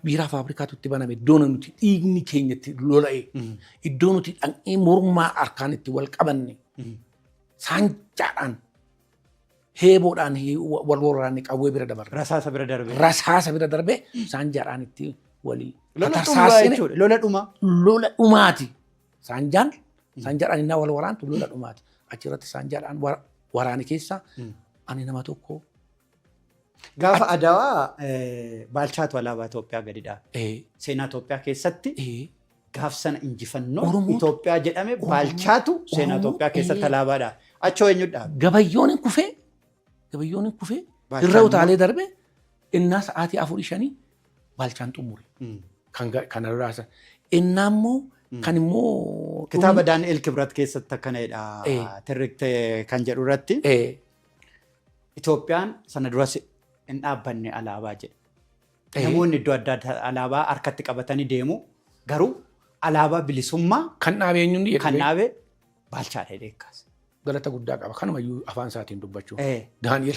Biiraa faabrikaatu itti baname, iddoo nuti dhiigni keenya itti lola'e, iddoo nuti dhaqnee mormaa harkaan itti wal qabanne, saanjaadhaan, heeboodhaan wal waraanne, qawwee bira dabarre. Rasaasa bira darbe. Rasaasa bira darbe, saanjaadhaan itti walii Lola xumuraa tatarsaasine. jechuudha. Lola dhumaa. Lola dhumaati. Saanjaadhaan innaa wal waraantu lola dhumaati. Achirratti saanjaadhaan waraane keessa ani nama tokko. Gaafa Adawaa Baalchaatu alaabaa Itoophiyaa gadi dhaabe. Seenaa Itoophiyaa keessatti gaaf sana injifannoo Itoophiyaa jedhame Baalchaatu seenaa Itoophiyaa keessatti alaabaa dhaabe. Achoo eenyu dhaabe? Gabayyoon hin kufee, Gabayyoon hin kufee Baalchaan irra immoo- utaalee darbe, innaa sa'aatii afurii shanii Baalchaan xumure. Kan kana duraa innaa immoo kan immoo Kitaaba Daani'el Kibrat keessatti akkana jedha. Tirrikte kan jedhu irratti Itoophiyaan sana duras hin dhaabbanne alaabaa jedha. Namoonni iddoo adda addaa alaabaa harkatti qabatanii deemu, garuu alaabaa bilisummaa kan dhaabe eenyuun jedhe? Kan dhaabe Baalchaadha jedhee kaasa. Galata guddaa qaba. Kanumayyuu afaan isaatiin dubbachuu. Daani'el